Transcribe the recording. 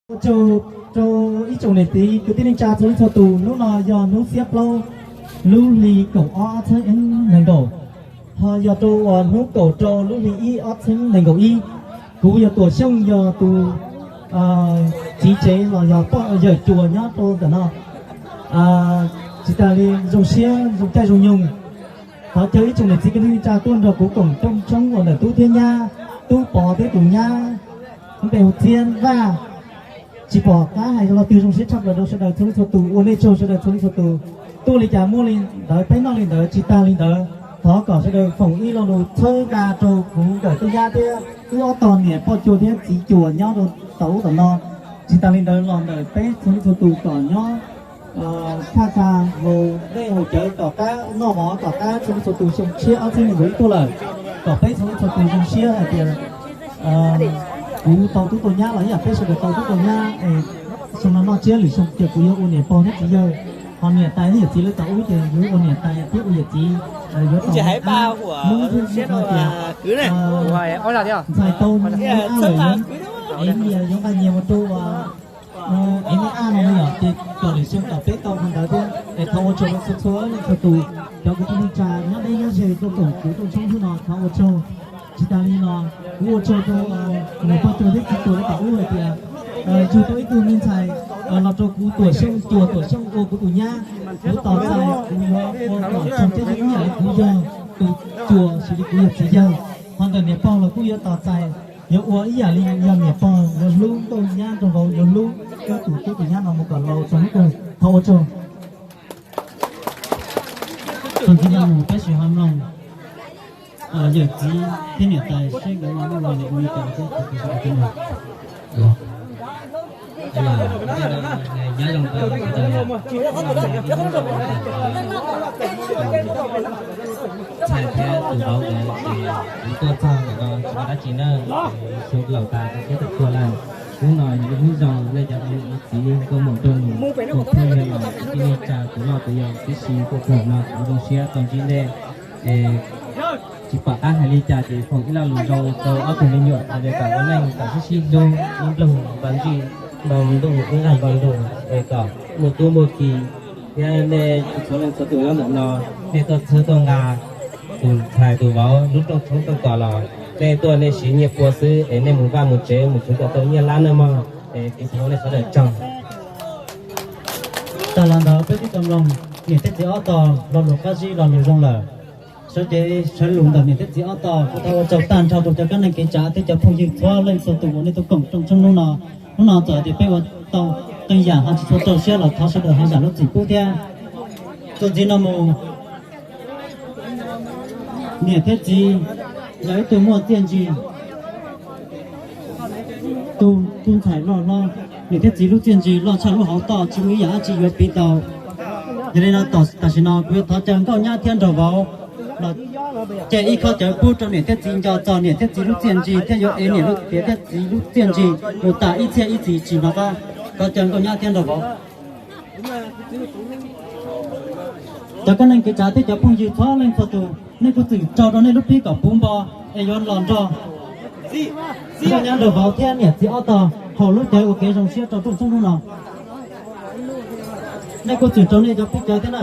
Ua tsaug rau ib tsoom niam txiv kwv tij neej tsa txhua leej txhua tus, hnub no yog hnub xiab plaub lub hli kaum ob ob txhiab nees nkaum, ho yog rau uas hnub kaum rau lub hli ib ob txhiab nees nkaum ib. Kuv yog Tuam Xyooj, yog tus txiv tsev los yog poj yawm cuas nyob rau ntawm no. Tsis tas li zoo siab zoo caij zoo nyoog, thov caw ib tsoom niam txiv kwv tij neej tsa tuaj nrog kuv koom rooj tshoob uas ntawm tub thiab nyab, tub Pov thiab tus nyab npe hu Txiab Vaj. Tsis pom qab hais lo twg, zoo siab tshaj plaws rau sawv daws txhua leej txhua tus, ua nej tsaug sawv daws txhua leej txhua tus. Tuaj li cas muaj li ntawd, peb noj li ntawd, tsis tas li ntawd, thov kom sawv daws foom ib lo lus txhawb da rau kuv nkawm tub nyab thiab wb ob tog niam poj cuas thiab txiv cuas nyob rau tom ub tom no. Tsis tas li ntawd los ntawm peb txhua leej txhua tus kom nyob thaj tsa haus dej haus cawv, tom qab noj mov tom qab txhua leej txhua tus xyoo tshiab ob txhiab nees nkaum ib tuaj lawm, kom peb txhua leej txhua tus zoo siab hais tias kuv tau tub tau nyab los ib yam peb sawv daws tau tub tau nyab es xyoo no noj tsiab lwm xyoo ces kuv yuav ua niam pog thiab txiv yawg, ho niam tais thiab yawm txiv lawv tom ub ces yuav ua niam tais thiab ua yawm txiv, yuav tau hnub hnub no tias ntxhais tau nyias ab lawm, ev nyias yuav nqa nyias mus rau uas ev nyias ab no yom, ces kom lwm xyoo kom peb tau qhov ntawd thiab. Es thov ua tsaug rau txhua txhua leej txhua tus, cov kwv tij neej tsa nyob deb nyob ze tuaj koom kuv rooj tshoob hnub no, thov ua tsaug. Tsis tas li no, kuv ua tsaug rau niam pog cuas thiab txiv cuas lawv tom ub hais tias yug tau ib tug me ntxhais los rau kuv Tuam Xyooj, cuas Tuam Xyooj ua kuv tus nyab. Kuv tos txais kuv yuav ua kom txog txij ib yam li kuv yog tus cuas xws li kuv yog txiv yawg. Ho ntawm niam pog los kuj yuav tos txais yuav ua ib yam li yog niam pog, yuav hlub nkauj nyab nraug vauv, yuav hlub tus tub tus nyab no mus kom laus txog hnub kawg. Thov ua tsaug. Txog ntxiv no mus peb sib ho mloog yawm txiv thiab niam tais seb nkawd ua lus li cas thiab. Nyob zoo rau sawv daws, ntxhais thiab tus vauv nkawd ces kuv tuaj txog ntawm no tsis muaj dab tsi na, xyoo laus tas tau thiab tau tuag lawm. Hnub no yog ib hnub zoo, nej cov niam txiv nkauj muam nraug nus, tus phooj ywg los kwv tij neej tsa, tus loj tus yau tib si tuaj txog no kuv zoo siab tau ntsib nej. Es tsis pom qab hais li cas ces foom ib lo lus zoo rau ob tug me nyuam hais tias kom ua neej kom sib sib hlub, ib nploog npau ntsej npau ntuj, ib nqag npau ntuj, es kom muaj tub muaj ki. Thiab nej txhua leej txhua tus nyob ntawm no, nej tuaj txhawb tuaj nqa tus ntxhais tus vauv lub rooj tshoob rooj kos los, nej tuaj nej siv nyiaj pua xwb es nej mus vaj mus tsev mus tsuv kom tau nyiaj lab nawb mog. Es kuv thov nej sawv daws tsaug. Tag los ntawd peb twb tau mloog niam thiab txiv ob tog lo lus qab zib lo lus zoo lawm. Sawv cev sawv lus ntawm niam thiab txiv ob tog, kuv thov ua tsaug tag nrho rau cov kab neej kev tsav thiab cov phooj ywg txhua leej txhua tus uas nej tuaj koom rooj tshoob hnub no. Hnub no txawm tias peb ua tau qee yam ho tsis tshua rau siab los thov sawv daws ho zam lub txim pub thiab. Txuas ntxiv no mus, niam thiab txiv yog ib tug muaj txiaj ntsig, tus ntxhais loj hlob, niam thiab txiv lub txiaj ntsig loj tshaj lub hauv toj, tsis muaj ib yam dab tsi yuav piv tau. Yog li no tam sim no kuv yuav thov caw nkauj nyab thiab nraug vauv los ce ib khob cawv pub rau niam thiab txiv nco txog niam thiab txiv lub txiaj ntsig thiab yuav ev niam thiab txiv lub txiaj ntsig mus tas ib txhiab ib txhis tsis hnov qab. Thov caw nkauj nyab thiab nraug vauv, cov kab neej kev tsav thiab cov phooj ywg txhua leej txhua tus, nej kuj txwm rau rau nej lub pib kom puv npo es yuav los nrog nkauj nyab nraug vauv thiab niam txiv ob tog haus lub cawv ua kev zoo siab rau rooj tshoob hnub no. Nej kuj txwm rau nej cov pib cawv thiab na.